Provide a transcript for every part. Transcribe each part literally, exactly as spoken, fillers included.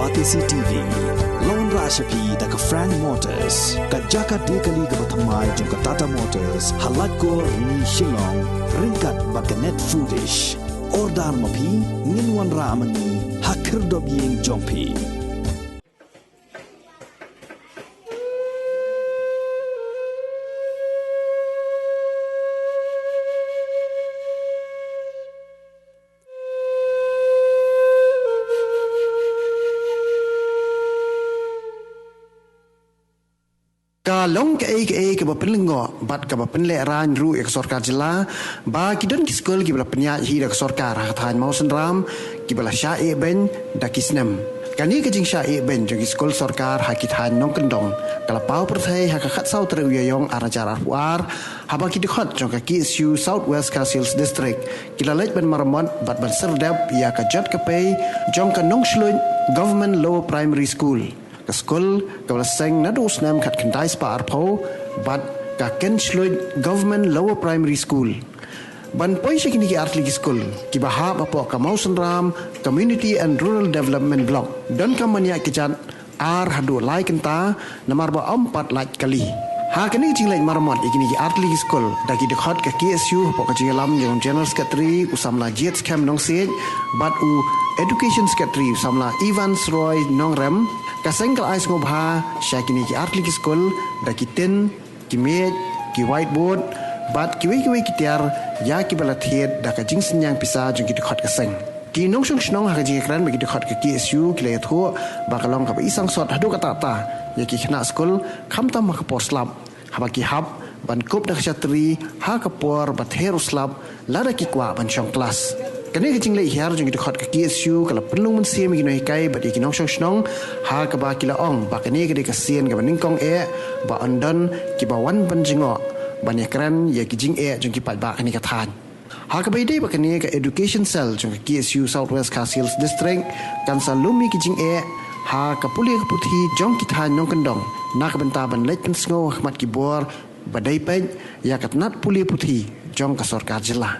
Batesi T V la wanrah sha phi da ka Frank Motors, ka jaka die kali kaba thymmai jong ka Tata Motors, ha Laitkor, Rni, Shillong, ryngkat bad ka Net Foodish. Order ma phi, ngin wanrah ma ngi ha khyrdop ïing jong phi. Ka long kaei kaei kaba pynlyngngoh bad kaba pynlehraiñ ruh ïa ka sorkar jylla ba ki don ki skul kiba la pynïaid hi da ka sorkar ha ka thaiñ Mawsynram kiba la shah ïehbeiñ da ki snem. Kane ka jingshah ïehbeiñ jong ki skul sorkar ha ki thaiñ nongkyndong ka la paw pyrthei ha ka khatsaw tarik u Ïaïong ar hajar arphew ar, haba ki dkhot jong ka K S U South West Khasi Hills District ki la leit ban maramot bad ban syrdep ïa ka jot ka pei jong ka Nongshlud Government Lower Primary School, ka skul kaba la seng naduh u snem khatkhyndai spah arphew, bad ka Kynshluid Government Lower Primary School. Ban poi sha kine ki artylli ki skul kiba hap hapoh ka Mawsynram Community and Rural Development Block, donkam ban ïaid kjat ar haduh lai kynta namar ba ym pat lait kali. Ha kane ka jingleit maramot ïa kine ki artylli ki skul da ki dkhot ka K S U hapoh ka jingïalam jong u General Secretary u samla Jied Skhem Nongsiej bad u Education Secretary u samla Evans Roy Nongrem, ka seng ka la ai sngewbha sha kine ki artylli ki skul da ki tin, ki miej, ki whiteboard bad kiwei kiwei ki tiar ïa kiba la thied da ka jingsynñiang pisa jong ki dkhot ka seng. Ki nongshong shnong ha ka jingïakren bad ki dkhot ka K S U ki la ïathuh ba ka long kaba i sangsot haduh katta katta ïa ki khynnah skul, khamtam ha ka por slap, haba ki hap ban kup da ka shatri ha ka por ba ther u slap lada ki kwah ban shong klas. Kane ka jingleit hiar jong ki dkhot ka K S U ka la pynlong mynsiem ïa ki nonghikai bad ïa ki nongshong shnong, ha kaba ki la ong ba kane ka dei ka sien kaba nyngkong eh ba yn don kiba wan ban jngoh ban ïakren ïa ki jingeh jong ki paidbah kane ka thaiñ. Ha kaba ïadei bad kane, ka Education Cell jong ka K S U South West Khasi Hills District kan sa lum ïa ki jingeh ha ka pule ka puthi jong ki thaiñ nongkyndong na ka bynta ban leit pynsngew ha khmat ki bor ba dei peit ïa ka tnat pule puthi jong ka sorkar jylla.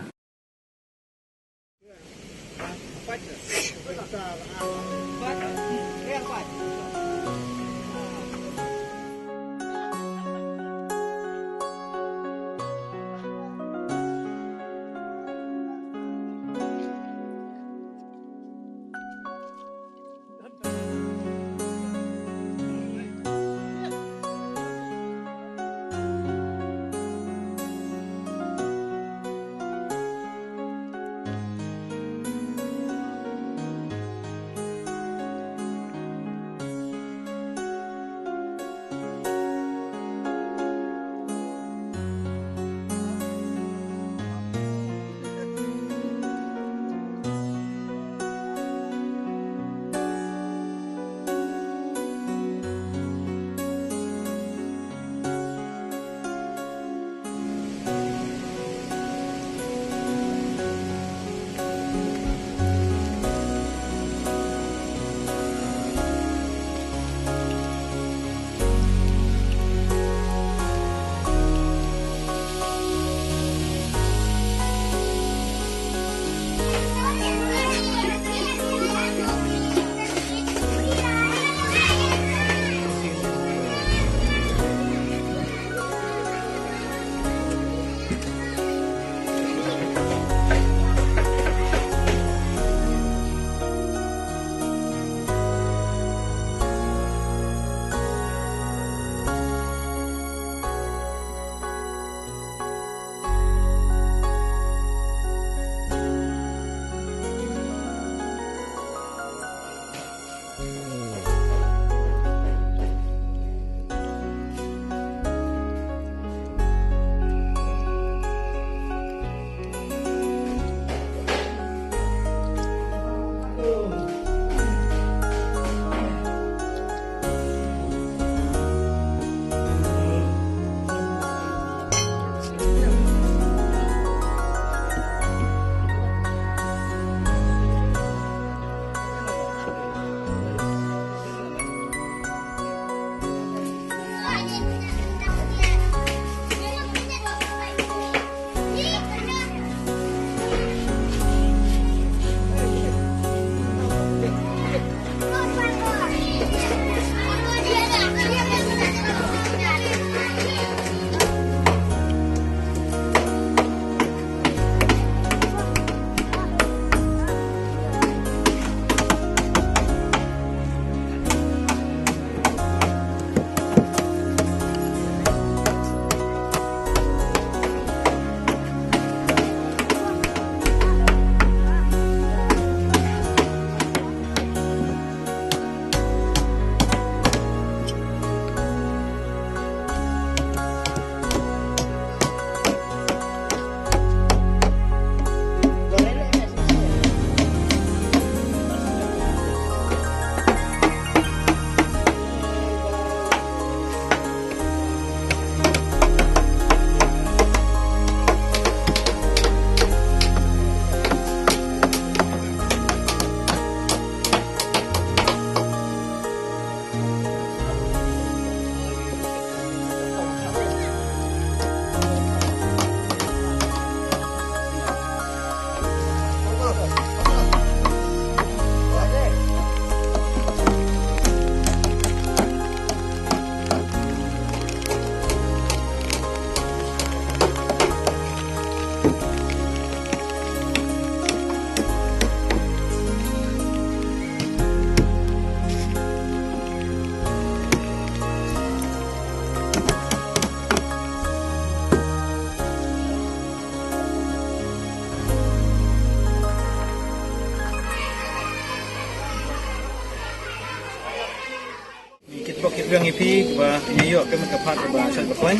Bok ki biang ïa phi ba ïa ïoh ka met ka phat ba shat ba khlaiñ.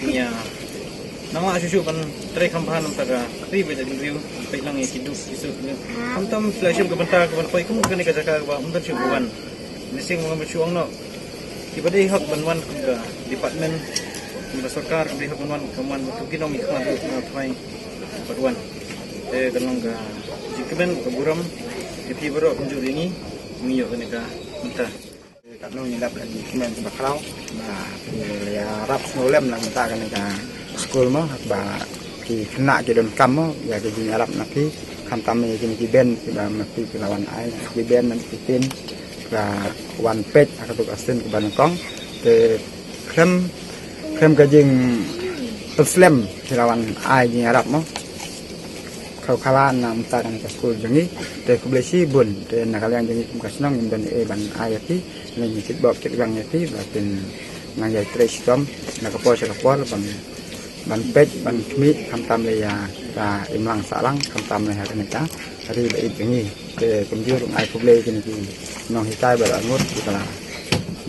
Ïa nang la shu shu ban trei kham phan ta ka ri ba da ri peit lang ïa ki duk ki suk ni. Kham tam phi la shu ka bynta ka ban poi kum kane ka jaka ba um tan shu wan. Ni sing ma ba shu ong no. Ki ba dei hok ban wan kum ka department, ki ba sorkar ki ba dei hok ban wan ka man ba tu ki nong ki khmat ba poi ba wan. Te ka nong ka jingkmen ka burom ïa phi baroh kumjuh ïa ngi, ngi ïoh kane ka bynta. Katno ngi lap ka jingkmen ba khraw ba ki ïarap sngewlem na ka bynta kane ka skul mo, ba ki khynnah ki donkam mo ïa ka jingïarap na phi, khamtam ïa kine ki ben kiba ma phi ki la wan ai, ki ben na ki tin ba wan peit ha katu ka sien kaba nyngkong. Te khlem khlem ka jingpynslem ki la wan ai jingïarap mo. Khraw khala na ka bynta kane ka skul jong ngi. Te khublei shibun, te na ka liang jong ngi kum ka shnong ngim don ei ban ai ïa phi. Ngi kitbok kitwang ïa phi ba phin nang ïai trei shitom na ka por sha ka por ban ban peit ban khmih khamtam lei ïa ka imlang sahlang, khamtam lei ha kane ka ri ba ïeit jong ngi. Te kumjuh ruh ai khublei kine ki nonghikai baroh arngut kiba la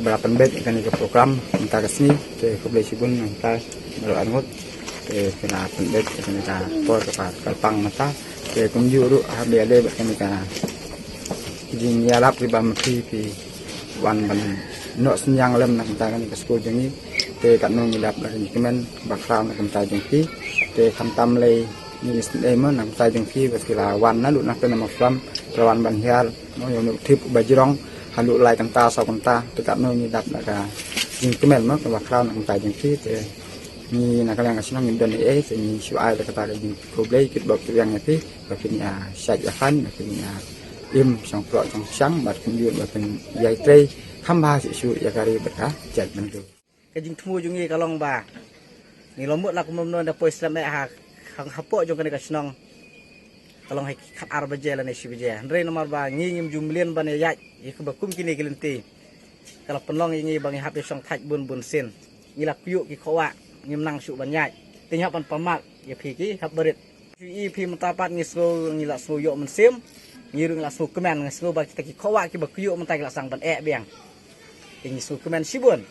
ba la pynbeit kane ka program mynta ka sngi. Te khublei shibun nonghikai baroh arngut. Te phi la pynbeit kane ka por kaba kyrpang mynta. Te kumjuh ruh ha ba ïadei bad kane ka jingïalap kiba ma phi phi wan ban noh synñiang lem na ka bynta kane ka skul jong ngi. Te katno ngi lap la ka jingkmen ba khraw na ka bynta jong phi. Te khamtam lei ngi sngewdei mo na ka bynta jong phi ba phi la wan naduh na pynah Mawphlam, phi la wan ban hiar mo ïa u Nongtip uba jrong haduh lai kynta saw kynta. Te katno ngi lap la ka jingkmen mo kaba khraw na ka bynta jong phi. Te ngi na ka liang ka shnong ngim don ei ei, te ngi shu ai da kata ka jingkhublei kitbok kitwang ïa phi ba phin ïa shait ïa khlaiñ, ba phin ïa im shong proh shong shang bad kumjuh ba phin ïai trei kham bha shuh shuh ïa ka ri bad ka jaitbynriew. Ka jingthmu jong ngi ka long ba ngi la mut la kumno kumno da poi slem eh ha, ha, hapoh jong kane ka shnong. Ka long ha ki khat ar baje lane shi baje. Hynrei namar ba ngi ngim ju mlien ban ïaid ïa kaba kum kine ki lynti, ka la pynlong ïa ngi ba ngi hap ïa shong thait bun bun sien. Ngi la kyiuh ki khohwah, ngim nang shuh ban ïaid. Te ngi hap ban pynmad ïa phi ki hap barit. Shu i phi mynta pat ngi sngew, ngi la sngew ïoh mynsiem. Ngi ruh ngi la sngew kmen, ngi sngew ba kita ki khohwah kiba kyiuh mynta ki la sdang ban eh biang. Te ngi sngew kmen shibun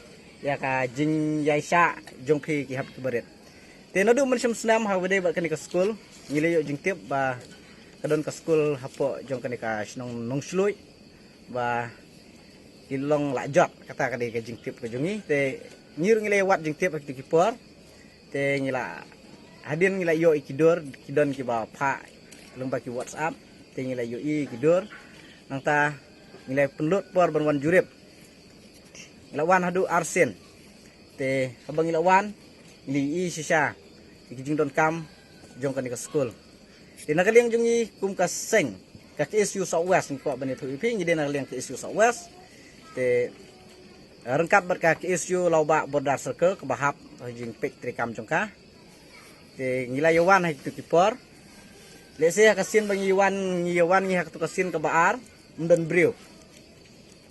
ïa ka jingïaishah jong phi ki hap ki barit. Te naduh mynshem snem ha ba dei bad kane ka skul, ngi la ïoh jingtip ba ka don ka skul hapoh jong kane ka shnong Nongshluid ba ki long la jot, kata ka dei ka jingtip ka jong ngi. Te ngi ruh ngi la ïa wad jingtip ha kitu ki por. Te ngi la, hadien ngi la ïoh ïa ki dur, ki don kiba phah lyngba ki WhatsApp. Te ngi la ïoh ïa ki dur. Nangta ngi la pynlut por ban wan jurip. Ngi la wan haduh arsien. Te haba ngi la wan, ngi la ïohi shisha ïa ki jingdonkam jong kane ka skul. Te na ka liang jong ngi kum ka seng ka KSU South West, ngi kwah ban ïathuh ïa phi, ngi dei na ka liang KSU South West. Te ryngkat bad ka KSU Lawbah Border Circle kaba hap ha jingpeit treikam jong ka. Te ngi la ïa wan ha kitu ki por. Lehse ha ka sien ba ngi wan, ngi ïa wan ngi ha katu ka sien kaba ar, ym don briew.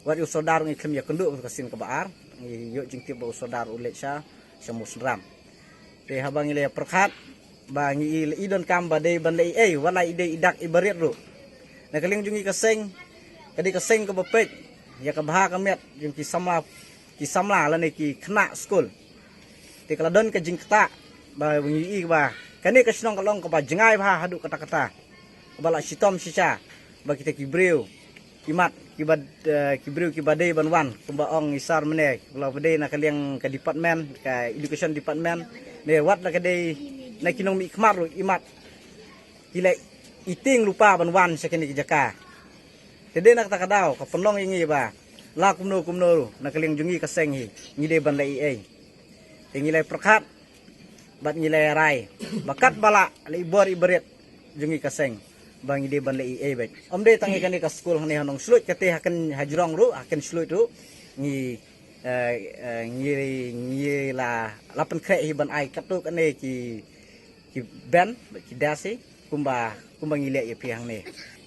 Wat ïa u sordar ngi khlem ïakynduh ha katu ka sien kaba ar. Ngi ïoh jingtip ba u sordar u leit sha, sha Mawsynram. Te haba ngi la ïa pyrkhat ba ngi i, i donkam ba dei ban leh ei ei, wat la i dei i dak i barit ruh. Na ka liang jong ngi ka seng, ka dei ka seng kaba peit ïa ka bha ka miat jong ki samla, ki samla lane ki khynnah skul. Te ka la don ka jingktah ba ngi i ba kane ka shnong ka long kaba jngai bha haduh katta katta. Kaba la shitom shisha ba kita ki briew, ki mat, kiba, eh, ki briew kiba dei ban wan, kumba ong i sar mynne, kaba la dei na ka liang ka department, ka education department, ne wat la ka dei na ki nongmihkhmat ruh i mat ki la i tieng lypa ban wan sha kane ka jaka. Te dei na kata ka daw ka pynlong ïa ngi ba la kumno kumno ruh na ka liang jong ngi ka seng hi ngi dei ban leh ei ei. Te ngi la pyrkhat bad ngi la rai ba katba lah la i bor i barit jong ngi ka seng ba ngi dei ban leh ei ei beit. Ym dei tang ïa kane ka skul hangne ha Nongshluid, kata ha Kynhajrong ruh, ha Kynshluid ruh ngi, eh, eh, ngi, ngi la, la pynkhreh hi ban ai katto katne ki, ki ben, ki desk hi, kumba, kumba ngi leh ïa phi hangne.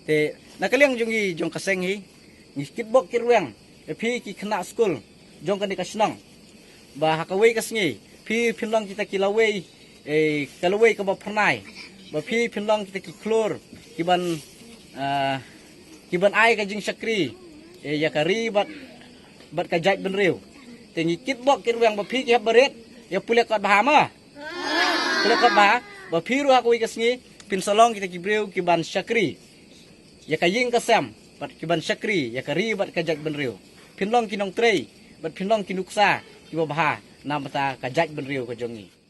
Te na ka liang jong ngi jong ka seng hi, ngi kitbok kitrwiang ïa phi ki khynnah skul jong kane ka shnong ba ha kawei ka sngi phi phin long kita ki lawei, eh, ka lawei kaba phyrnai, ba phi phin long kita ki khlur kiban, ah, kiban ai ka jingshakri, eh, ïa ka ri bad bad ka jaitbynriew. Te ngi kitbok kitrwiang ba phi ki hep barit ïa pule kot bha ma, pule kot bha, ba phi ruh ha kawei ka sngi phin sa long kita ki briew ki ban shakri ïa ka ïing ka sem bad ki ban shakri ïa ka ri bad ka jaitbynriew. Phin long ki nongtrei bad phin long ki nuksa kiba bha namar ka jaitbynriew ka jong ngi.